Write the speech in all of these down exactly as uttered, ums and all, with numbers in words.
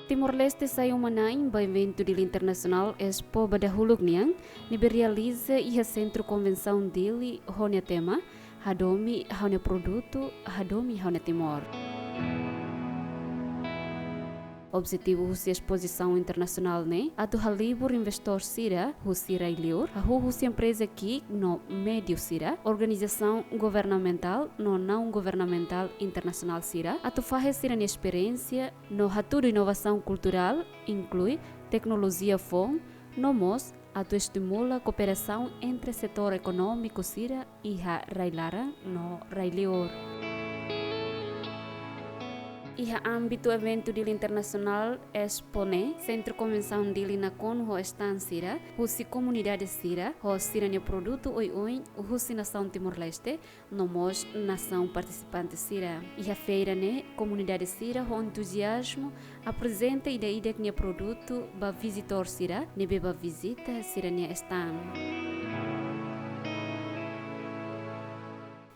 Timor-Leste sai uma-na'in ba eventu Dili Internasionál Expo ba dahuluk nian, ne'ebé realiza iha Sentru Konvensaun Dili ho nia tema, Hadomi ha'u-nia produtu, hadomi ha'u-nia Timor. Objetivu husi espozisaun internasionál ne'e atu halibur investór sira husi rai-liur, hahú husi empreza ki'ik no médiu sira, organizasaun governamentál no naun governamentál internasionál sira, atu fahe sira-nia esperiénsia no hatudu inovasaun kulturál, inklui teknolojia foun, no mós atu estimula kooperasaun entre setór ekonómiku sira iha rai-laran no rai-liur. Iha ámbitu eventu Dili Internasionál Expo ne'e, Sentru Konvensaun Dili nakonu ho stand sira husi komunidade sira ho sira-nia produtu oioin husi nasaun Timor-Leste, no mós nasaun partisipante sira. Iha feira ne'e, komunidade sira ho entuziazmu aprezenta ida-idak nia produtu ba vizitór sira ne'ebé bá vizita sira-nia stand.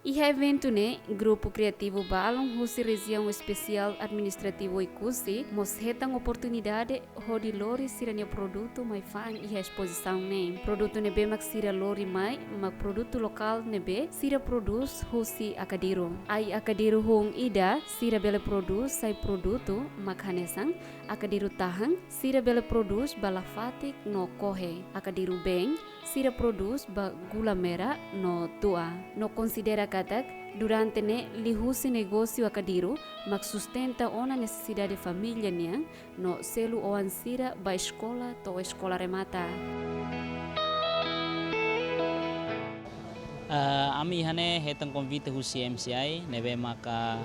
Iha eventu ne'e, grupu kriativu balun husi Rejiaun Espesiál Administrativu Oekusi mós hetan oportunidade hodi lori sira-nia produtu mai fa'an iha espozisaun ne'e. Produtu ne'ebé mak sira lori mai mak produtu lokál ne'ebé sira prodús husi akadiru. Ai akadiru hun ida, sira bele prodús sai produtu mak hanesan akadiru tahan, sira bele prodús ba lafatik no kohe. Akadiru been, sira prodús ba gula mera no tua. No konsidera katak, durante ne'e liuhusi negósiu akadiru mak sustenta ona nesesidade família nian, no selu oan sira ba eskola to'o eskola remata. Ah, ami iha ne'e hetan konvite husi M C I, ne'ebé maka,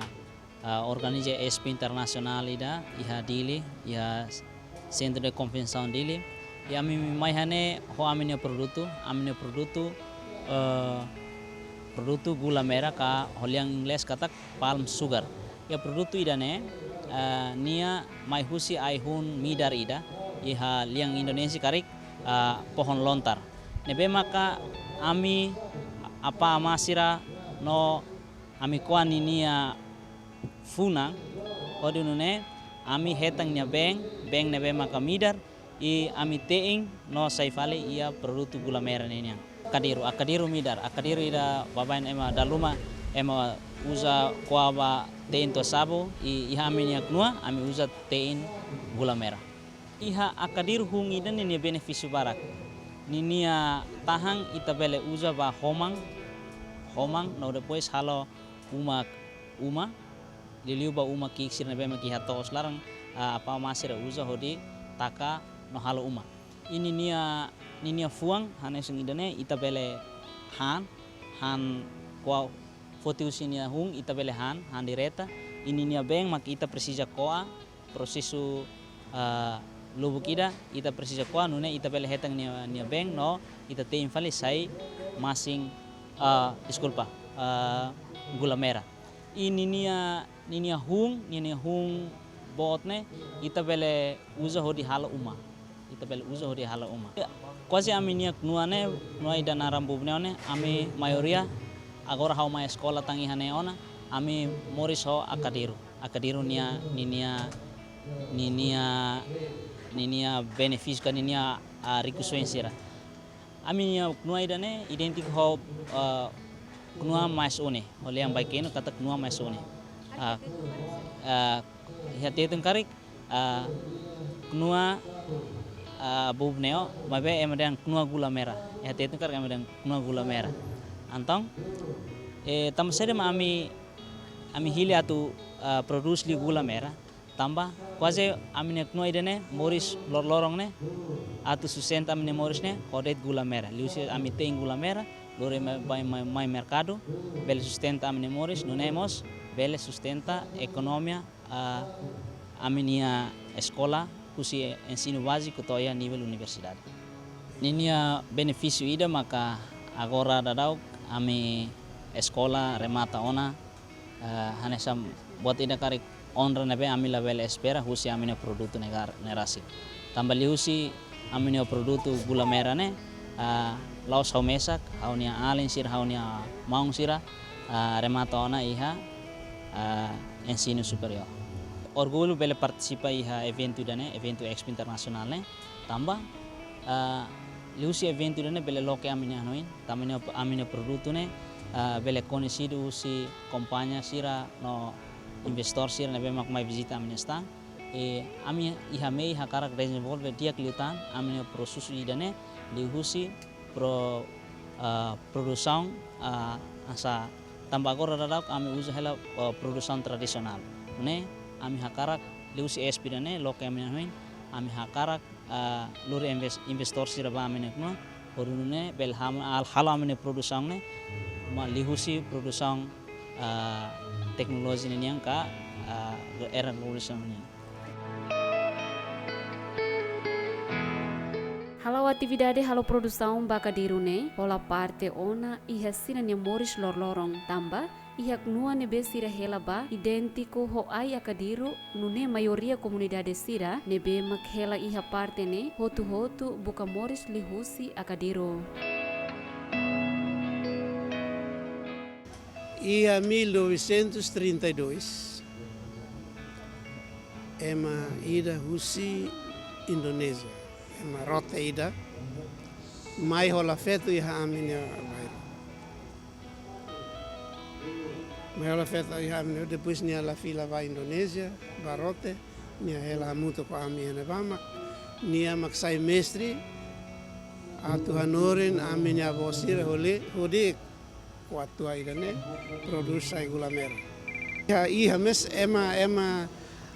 ah, organiza Expo Internasionál ida iha Dili, iha Centro de Convenção Dili. I ami mai iha ne'e ho ami-nia produtu, ami-nia produtu, eh, produtu gula mera ka ho lian inglés katak palm sugar. Iha produtu ida-ne'e, eh, nia mai husi ai-hun midar ida, iha lian Indonézia karik, eh, pohon lontar. Ne'ebé maka ami apá amá sira no ami ko'a ninia funan, hodi nune'e ami hetan nia been, been ne'ebé maka midar, i ami te'in no sai fali iha produtu gula mera ne'e nian. Akadiru, akadiru midar, akadiru ida baibain ema dala ruma ema uza ko'a bá te'in to'o sabu, i iha ami-nia knua, ami uza te'in gula mera. Iha akadiru hun ida-ne'e nia benefísiu barak. Ninia tahan ita bele uza ba homan, homan, no depois halo uma, uma, liuliu ba uma ki'ik sira ne'ebé mak iha to'os laran, ah, apá amá sira uza hodi taka no halo uma. I ninia, ninia fuan, hanesan ida-ne'e, ita bele han, han ko'a foti husi nia hun, ita bele han, han direta. I ninia been mak ita presiza ko'a, prosesu, ah, lubuk ida, ita presiza ko'a, nune'e ita bele hetan nia, nia been, no ita te'in fali sai masin, ah, deskulpa, ah, gula mera. I ninia, ninia hun, ninia hun boot ne'e, ita bele uza hodi halo uma. Ita bele uza hodi halo uma. Kuaze ami-nia knua ne'e, knua ida naran Bubneo ne'e, ami maioria agora ha'u mai eskola tan iha ne'e ona, ami moris ho akadiru. Akadiru nia, ninia, ninia, ninia benefísiu ka ninia, ah, rikusoin sira. Ami-nia knua ida-ne'e idéntiku ho, ah, knua mais-une, ho lian Baikenu katak knua mais-une. Ah, ah, iha Tetun karik, ah, knua, ah, Bubneo, maibé ema dehan knua gula mera. Iha Tetun karik ema dehan knua gula mera. Entaun, eh, tanba saida mak ami, ami hili atu, ah, prodús liu gula mera. Tanba, kuaze ami-nia knua ida-ne'e, moris loroloron ne'e, atu sustenta ami-nia moris ne'e, ho de'it gula mera. Liuhusi ami te'in gula mera, lori mai, mai, mai, mai merkadu, bele sustenta ami-nia moris, nune'e mós, bele sustenta ekonomia, ah, ami-nia eskola, husi ensinu báziku to'o iha nivel universidade. Ninia benefísiu ida maka agora daudaun ami eskola remata ona, eh, hanesan buat ida karik onra ne'ebé ami labele espera husi ami-nia produtu ne'e gar-, ne'e rasik. Tanba liuhusi ami-nia produtu gula mera ne'e, eh, la'ós ha'u mesak, ha'u-nia alin sira, ha'u-nia maun sira, eh, remata ona iha, eh, ensinu superiór. Orgullu bele partisipa iha eventu ida-ne'e, eventu Expo Internasionál ne'e. Tanba, ah, liuhusi eventu ida-ne'e bele loke ami-nia hanoin, tanba ami-nia, ami-nia produtu ne'e, ah, bele koñesidu husi kompañia sira no investór sira ne'ebé mak mai vizita ami-nia stand. I ami iha mehi hakarak dezenvolve di'ak liután ami-nia prosesu ida-ne'e liuhusi pro-, ah, produsaun, ah, hanesan tanba agora daudaun ami uza hela, ah, produsaun tradisionál. Ne'e ami hakarak liuhusi Expo ida-ne'e loke ami-nia hanoin, ami hakarak, ah, lori inves-, investór sira ba ami-nia knuas, hodi nune'e bele ham-, al-, halo ami-nia produsaun ne'e mak liuhusi produsaun, ah, teknolojia ninian ka, ah, era revolusaun nian. Hala'o atividade halo produsaun ba akadiru ne'e hola parte ona iha sira-nia moris loroloron, tanba iha knuas ne'ebé sira hela ba idéntiku ho ai akadiru, nune'e maioria komunidade sira ne'ebé mak hela iha parte ne'e hotu-hotu buka moris liuhusi akadiru. Iha mil novecentos e trinta e dois, ema ida husi Indonézia, ema rote ida, mai hola feto iha ami-nia bairru. Mai hola feto iha ami-nia, depois nia la fila ba Indonézia, ba rote, nia hela hamutuk ho ami iha ne'ebá mak, nia mak sai mestre, atu hanorin ami-nia avó sira hodi, hodi ko'atua ida-ne'e prodús sai gula mera. Iha, iha mós ema, ema,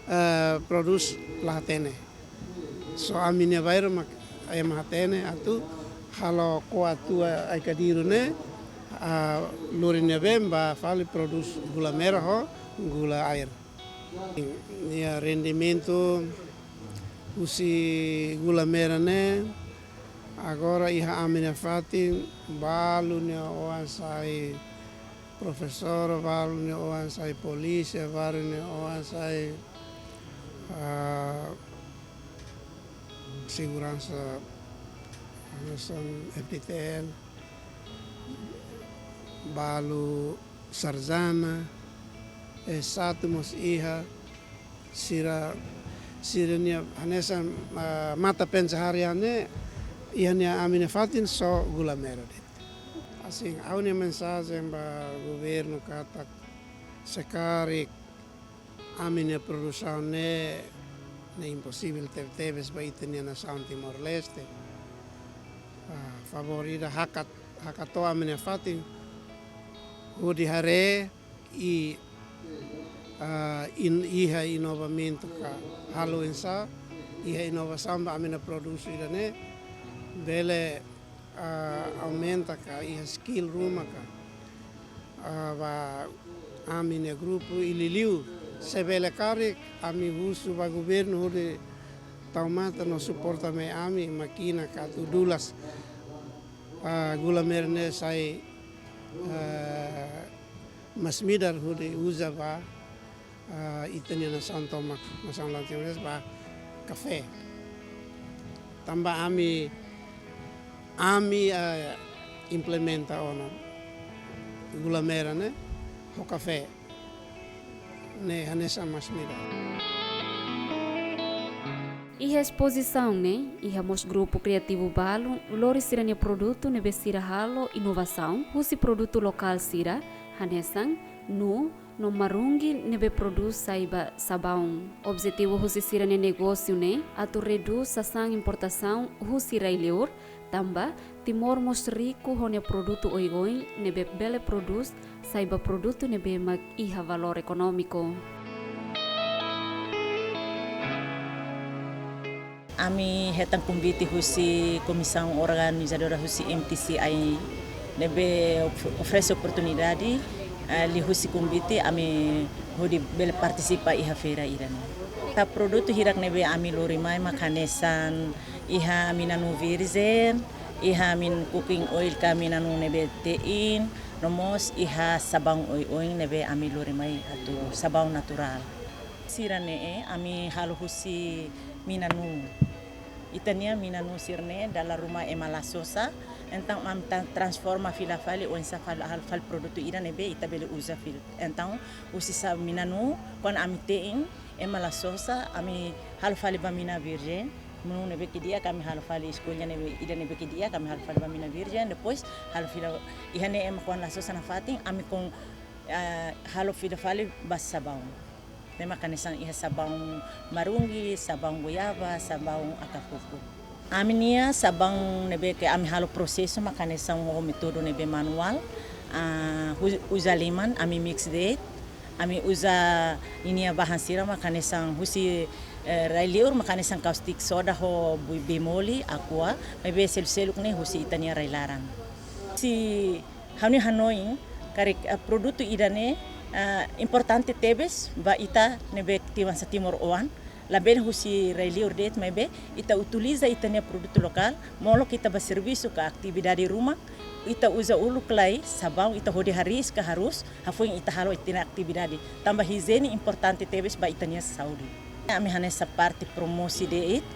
eh, prodús la hatene. Só ami-nia bairru mak ema hatene atu halo ko'atua ai-akadiru ne'e, ah, lori ne'ebé mak bá fali prodús gula mera ho gula air. Nia rendimentu husi gula mera ne'e, agora iha ami-nia fatin, balu nia oan sai profesór, balu nia oan sai polísia, balu nia oan sai, ah, seguransa, hanesan F D T L, balu sarjana, S satu mós iha, sira, sira-nia hanesan, ah, mata pencaharian ne'e, iha ne'e ami-nia fatin só gula mera de'it. Asin, ha'u-nia mensajen ba governu katak se karik ami-nia produsaun ne'e, ne'e imposivel tebetebes ba ita-nia nasaun Timor-Leste. Ah, favór ida hakat, hakat to'o ami-nia fatin hodi haree i, ah, in-, iha inovamentu ka halo oinsá, iha inovasaun ba ami-nia produtu ida-ne'e, bele, ah, aumenta ka iha skill ruma ka, ah, ba ami-nia grupu i liuliu, se bele karik ami husu ba governu hodi tau matan no suporta mai ami mákina ka atu dulas, ah, gula mera ne'e sai, ah, masin midar hodi uza ba, ah, ita-nia nasaun tomak, nasaun Timor-Leste ba kafé. Tanba ami, ami, ah, implementa ona gula mera ne'e ho kafé. Ne'e hanesan masin midar. Iha espozisaun ne'e, iha mós grupu kriativu balu lori sira-nia produtu ne'ebé sira halo inovasaun husi produtu lokál sira, hanesan nuu no marungi ne'ebé prodús sai ba sabaun. Objetivu husi sira-nia negósiu ne'e atu redús sasán importasaun husi rai-liur, tanba Timor mós riku ho nia produtu oioin ne'ebé bele prodús sai ba produtu ne'ebé mak iha valór ekonómiku. Ami hetan konvite husi komisaun organizadora husi M T C I ne'ebé of-, oferese oportunidade, eh, liuhusi konvite ami hodi bele partisipa iha feira ida-ne'e. Ka produtu hirak ne'ebé ami lori mai mak hanesan iha mina-nuu virjen, iha mina cooking oil ka mina-nuu ne'ebé te'in, no mós iha sabaun oioin ne'ebé ami lori mai atu sabaun naturál. Sira-ne'e ami halo husi mina-nuu. Ita-nia mina-nuu sira-ne'e dala ruma ema la sosa, Entaun ami ta-, transforma fila fali, oinsá fali, halo fali produtu ida ne'ebé ita bele uza fila. Entaun husi sa-, mina nuu, kuandu ami te'in, ema la sosa, ami halo fali ba mina virjen, nuu ne'ebé ke di'ak ami halo fali, eskolla ne'ebé, ida ne'ebé ke di'ak ami halo fali ba mina virjen, depois halo fila, iha ne'e ema kuandu la sosa nafatin, ami kon, ah, halo fila fali ba sabaun. Ne'e mak hanesan iha sabaun marungi, sabaun goiaba, sabaun akapuku. Ami-nia sabaun ne'ebé ke ami halo prosesu mak hanesan ho métodu ne'ebé manuál, ah, hu-, uza liman, ami mix de'it, ami uza ninia bahan sira mak hanesan husi, eh, rai-liur mak hanesan caustic soda ho bu-, bee mole, aqua, maibé seluk-seluk ne'e husi ita-nia rai-laran. Husi ha'u-nia hanoin, karik, eh, produtu ida-ne'e, eh, importante tebes ba ita ne'ebé timan sa timoroan, labele husi rai-liur de'it maibé, ita utiliza ita-nia produtu lokál, molok ita ba servisu ka atividade ruma, ita uza uluk lai, sabaun ita hodi hariis ka harus, hafoin ita halo ita-nia atividade. Tanba ijiene importante tebes ba ita-nia saúde. Ami hanesan parte promosi de'it,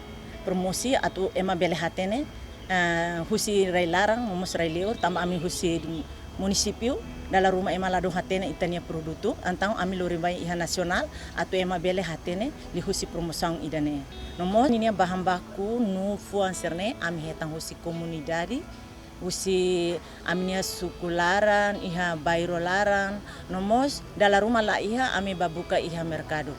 promosi atu ema bele hatene, ah, husi rai-laran, no mós rai-liur, tanba ami husi munisípiu, dala ruma ema ladún hatene ita-nia produtu, entaun ami lori mai iha nasionál, atu ema bele hatene liuhusi promosaun ida-ne'e. No mós ninia bahan baku nuu fuan sira-ne'e, ami hetan husi komunidade, husi ami-nia suku laran, iha bairru laran, no mós dala ruma la iha ami ba buka iha merkadu.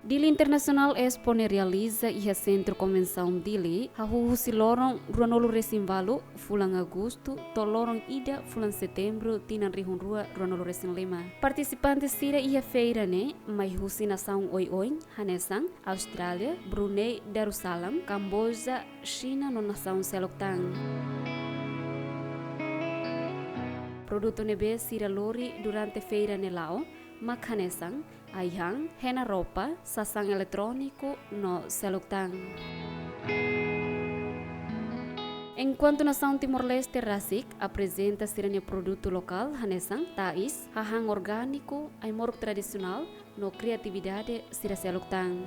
Dili International Expo ne'e realiza iha Sentru Konvensaun Dili, hahú husi loron ruanulu-resin-ualu fulan Agostu, to'o loron ida fulan Setembru tinan rihun rua ruanulu-resin-lima. Partisipante sira iha feira ne'e, mai husi nasaun oioin, hanesan, Austrália, Brunei, Darussalam, Kamboja, Xina no nasaun seluk tan. Produtu ne'ebé sira lori durante feira ne'e la'o, mak hanesan, ai-han, hena roupa, sasán eletróniku, no seluk tan. Enkuantu nasaun Timor-Leste rasik aprezenta sira-nia produtu lokál, hanesan, ta'is, hahán orgániku, ai-moruk tradisionál, no kriatividade sira seluk tan.